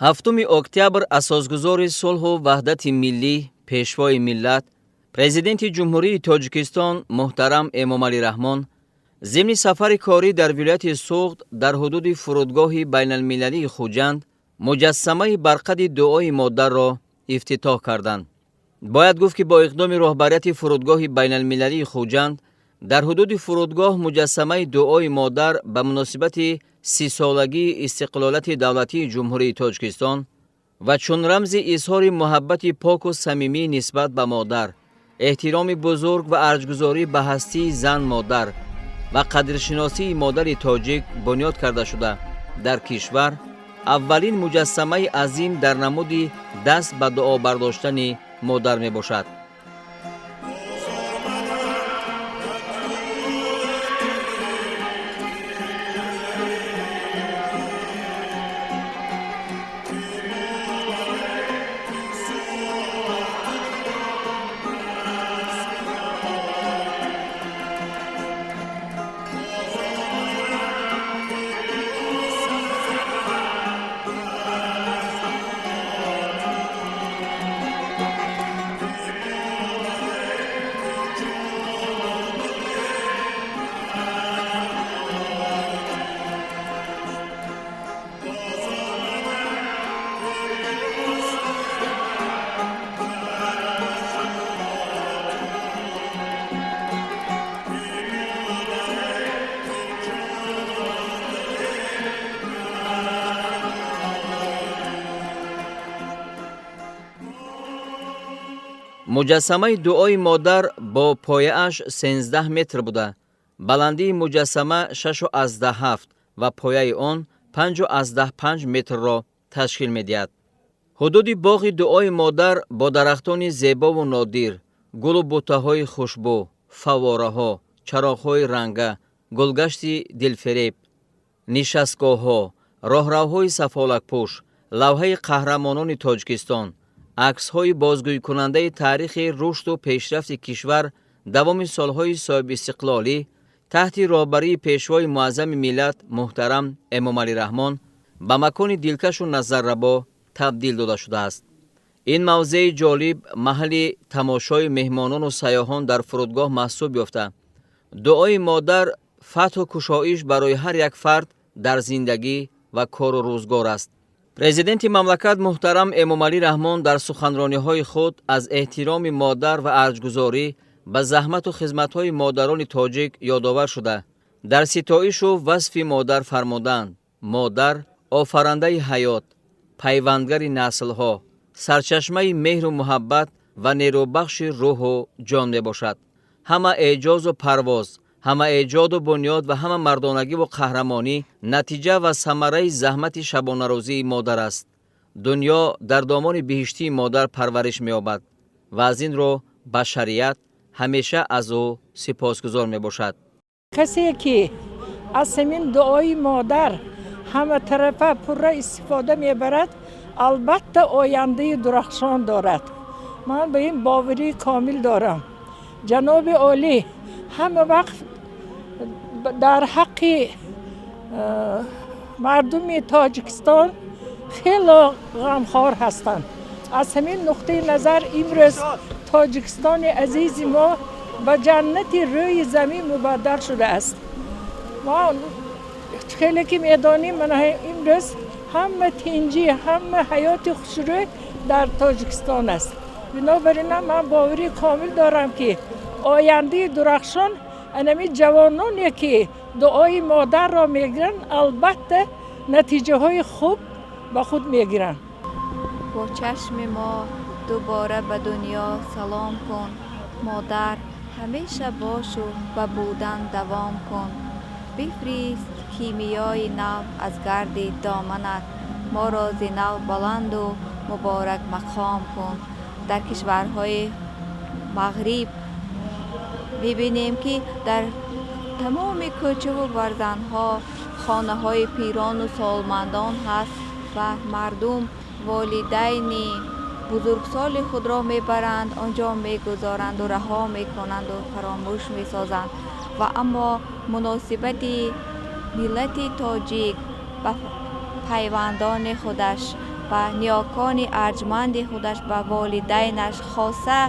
7 октябр асосгузори сулҳу ваҳдати миллӣ, пешвои миллат, президенти Ҷумҳурии Тоҷикистон муҳтарам Эмомалӣ Раҳмон зимни сафари корӣ дар вилояти Суғд дар ҳудуди фурудгоҳи байналмилалии Хуҷанд муҷассамаи барқади дуои модарро ифтитоҳ карданд. Бояд гуфт, ки бо иқдоми роҳбарияти фурудгоҳи байналмилалии Хуҷанд дар ҳудуди фурудгоҳ муҷассамаи дуои модар ба муносибати 30-солагии истиқлолияти давлатии Ҷумҳурии Тоҷикистон ва чун рамзи изҳори муҳаббати поку самимӣ нисбат ба модар, эҳтироми бузург ва арҷгузорӣ ба ҳастии зан-модар ва қадршиносии модари тоҷик бунёд карда шуда, дар кишвар аввалин муҷассамаи азим дар намуди даст ба дуо бардоштани модар мебошад. Муҷассамаи дуои модар бо пояаш 13 метр буда, баландии муҷассама 6,7 ва пояи он 5,5 метрро ташкил медиҳад. Ҳудуди боғи дуои модар бо дарахтони зебову нодир, гулу буттаҳои хушбӯ, фаввораҳо, чароғҳои ранга, гулгашти дилфиреб, нишастгоҳҳо, роҳравҳои сафолакпӯш, лавҳаи қаҳрамонони Тоҷикистон, аксҳои бозгӯйкунандаи таърихи рушду пешрафти кишвар давоми солҳои соҳибистиқлолӣ таҳти роҳбарии пешвои муаззами миллат муҳтарам Эмомалӣ Раҳмон ба макони дилкашу назаррабо табдил дода шудааст. Ин мавзеи ҷолиб маҳалли тамошои меҳмонону сайёҳон дар фурудгоҳ маҳсуб ёфта, дуои модар фатҳу кушоиш барои ҳар як фард дар зиндагӣ ва кору рӯзгор аст. Президенти мамлакат муҳтарам Эмомалӣ Раҳмон дар суханрониҳои худ аз эҳтироми модар ва арҷгузорӣ ба заҳмату хизматҳои модарони тоҷик ёдовар шуда, дар ситоишу васфи модар фармуданд: модар офарандаи ҳаёт, пайвандгари наслҳо, сарчашмаи меҳру муҳаббат ва нерӯбахши рӯҳу ҷон мебошад. Ҳама эъҷозу парвоз, ҳама эҷоду бунёд ва ҳама мардонагиву қаҳрамонӣ натиҷа ва самараи заҳмати шабонарӯзии модар аст. Дунё дар домони биҳиштии модар парвариш меёбад ва аз ин рӯ башарият ҳамеша аз ӯ сипосгузор мебошад. Касе ки аз ҳамин дуои модар ҳаматарафа пурра истифода мебарад, албатта ояндаи дурахшон дорад. Ман ба ин боварии комил дорам. Ҷаноби олӣ ҳама вақт дар ҳаққи мардуми Тоҷикистон хело ғамхор ҳастанд. Аз ҳамин нуқтаи назар имрӯз Тоҷикистони азизи мо ба ҷаннати рӯи замин мубаддал шудааст. Мо хеле ки медонем, имрӯз ҳама тинҷӣ, ҳама ҳаёти хушрӯй дар Тоҷикистон аст. Бинобар ин ман боварии комил дорам, ки ояндаи дурахшон анами ҷавононе ки дуои модарро мегиранд, албатта натиҷаҳои хуб ба худ мегиранд. Бо чашми мо дубора ба дунё салом кун, модар ҳамеша бошу ба будан давом кун. Бифирист кимиёи нав аз гарди доманат, моро зи нав баланду муборак мақом кун. Дар кишварҳои мағриб мебинем, ки дар тамоми кӯчаву барзанҳо хонаҳои пирону солмандон ҳаст ва мардум волидайни бузургсоли худро мебаранд, онҷо мегузоранду раҳо мекунанду фаромӯш месозанд. Ва аммо муносибати миллати тоҷик ба пайвандони худаш, Ба ниёкони арҷманди худаш, ба волидайнаш, хоса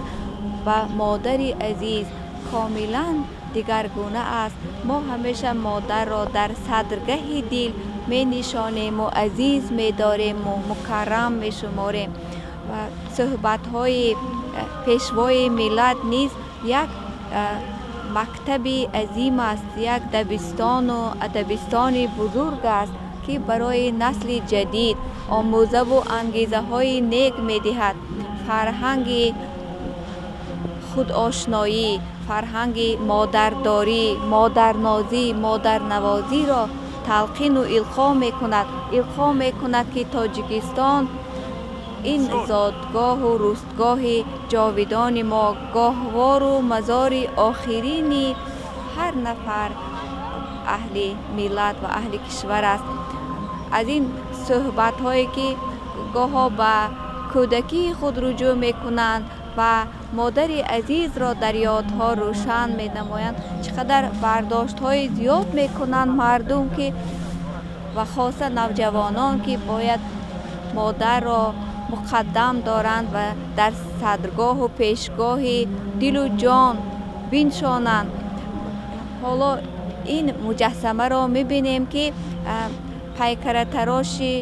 ба модари азиз комилан дигаргуна аст. Мо ҳамеша модарро дар садргаҳи дил менишонему азиз медорему мукаррам мешуморем. Ва суҳбатҳои пешвои миллат низ як мактаби азим аст, як дабистону адабистони бузург аст, ки барои насли ҷадид омӯзаву ангезаҳои нек медиҳад. Фарҳанги худошноӣ, фарҳанги модардорӣ, модарнозӣ, модарнавозиро талқину илқо мекунад. Илқо мекунад, ки Тоҷикистон ин зодгоҳу рӯстгоҳи ҷовидони мо, гоҳвору мазори охирини ҳар нафар аҳли миллат ва аҳли кишвар аст. Аз ин суҳбатҳое, ки гоҳо ба кӯдакии худ руҷӯъ мекунанд ва модари азизро дар ёдҳо рӯшан менамоянд, чӣ қадар бардоштҳои зиёд мекунанд мардум, ки ва хоса навҷавонон, ки бояд модарро муқаддам доранд ва дар садргоҳу пешгоҳи дилу ҷон биншонанд. Ҳоло ин муҷассамаро мебинем, ки пайкаратароши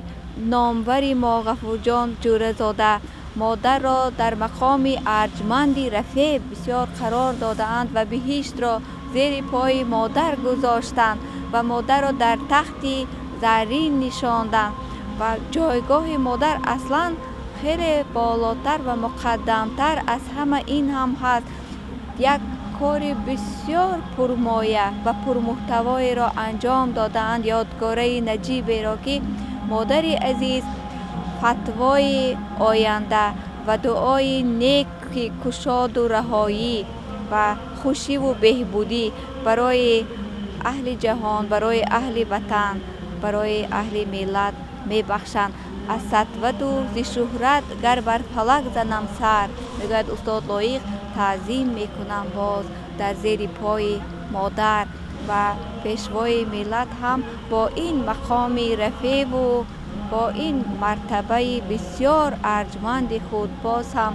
номвари мо Ғафурҷон Ҷӯразода модарро дар мақоми арҷманди рафеъ бисёр қарор додаанд ва биҳиштро зери пои модар гузоштанд ва модарро дар тахти заррин нишонданд. Ва ҷойгоҳи модар аслан хеле болотар ва муқаддамтар аз ҳама ин ҳам ҳаст. Як кори бисёр пурмоя ва пурмуҳтавоеро анҷом додаанд, ёдгораи наҷиберо, ки модари азиз фатвои оянда ва дуои неки кушоду раҳоӣ ва хушиву беҳбудӣ барои аҳли ҷаҳон, барои аҳли ватан, барои аҳли миллат мебахшанд. Аз сатвату зи шӯҳрат гар бар фалак занам сар, мегӯяд устод Лоиқ, таъзим мекунам боз дар зери пои модар. Ва пешвои миллат ҳам бо ин мақоми рафеъву бо ин мартабаи бисёр арҷманди худ боз ҳам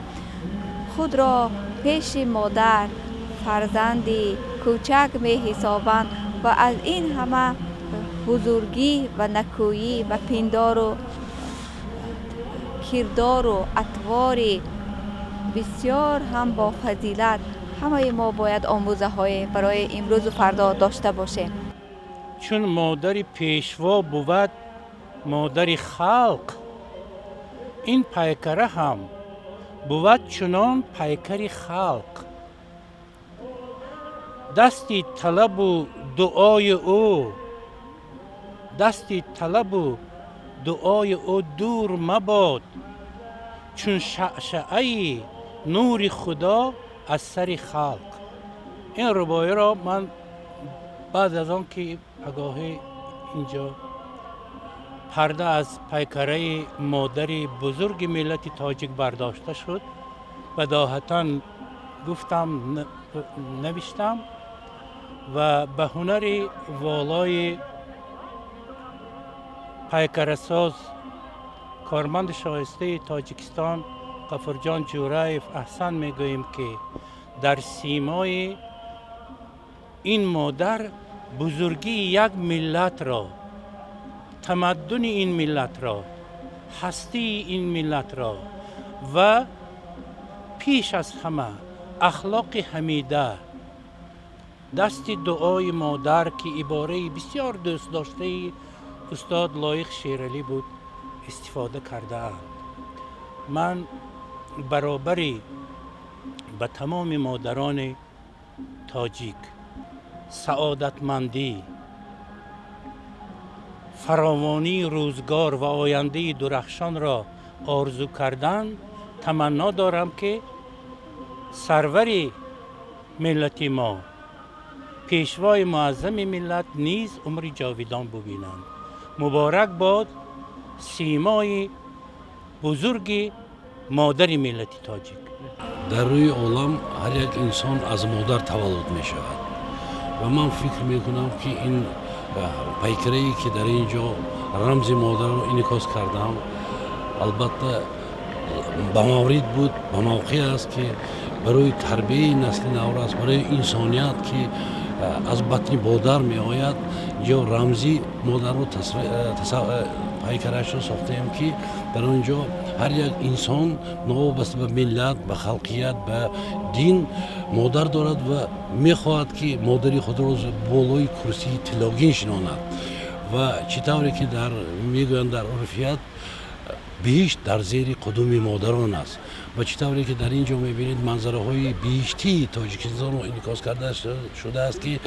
худро пеши модар фарзанди кӯчак меҳисобанд ва аз ин ҳама бузургӣ ва накӯӣ ва пиндору кирдору атвори бисёр ҳам бофазилат ҳамаи мо бояд омӯзаҳое барои имрӯзу фардо дошта бошем. Чун модари пешво бувад модари халқ, ин пайкара ҳам бувад чунон пайкари халқ. Дасти талабу дуои ӯ, дасти талабу дуои ӯ дур мабод, чун шаъшаъаи нури Худо аз сари халқ. Ин рубоиро ман баъд аз он ки пагоҳӣ инҷо парда аз пайкараи модари бузурги миллати тоҷик бардошта шуд, бадоҳатан гуфтам, навиштам ва ба ҳунари волои пайкарасоз, корманди шоистаи Тоҷикистон Ғафурҷон Ҷӯраев аҳсан мегӯем, ки дар симои ин модар бузургии як миллатро, тамаддуни ин миллатро, ҳастии ин миллатро ва пеш аз ҳама ахлоқи ҳамида, дасти дуои модар, ки ибораи бисёр дӯстдоштаи устод Лоиқ Шералӣ буд, истифода кардаанд. Ман баробари ба тамоми модарони тоҷик саодатмандӣ, фаровонии рӯзгор ва ояндаи дурахшонро орзу кардан таманно дорам, ки сарвари миллати мо, пешвои муаззами миллат низ умри ҷовидон бубинанд. Муборак бод симои бузурги модари миллати тоҷик. Дар рӯи олам ҳар як инсон аз модар таваллуд мешавад ва ман фикр мекунам, ки ин пайкарае, ки дар ин ҷо рамзи модарро инъикос кардам, Албатта, ба маврид буд, ба мавқеъ аст, ки барои тарбияи насли наврас, барои инсоният, ки аз батни модар меояд, ҷо рамзи модарро пайкарашро сохтаем, ки дар он ҷо ҳар як инсон, новобаста ба миллат, ба халқият, ба дин, модар дорад ва мехоҳад, ки модари худро болои курсии тиллогин шинонад. Ва чӣ тавре ки дар мегӯянд, дар урфият, биҳишт дар зери қудуми модарон аст. Ва чӣ тавре ки дар ин ҷо мебинед, манзараҳои биҳиштии Тоҷикистонро инъикос карда шудааст, ки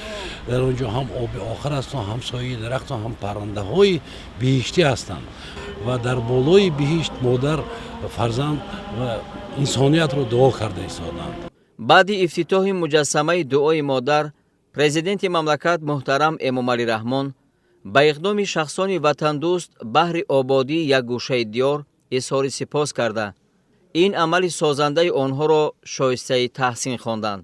дар он ҷо ҳам оби охир асту, ҳам сояи дарахту, ҳам паррандаҳои биҳиштӣ ҳастанд. Ва дар болои биҳишт модар, фарзанд ва инсониятро дуо карда истоданд. Баъди ифтитоҳи муҷассамаи дуои модар, президенти мамлакат муҳтарам Эмомалӣ Раҳмон ба иқдоми шахсони ватандӯст баҳри ободии як гӯшаи диёр изҳори сипос карда, ин амали созандаи онҳоро шоистаи таҳсин хонданд.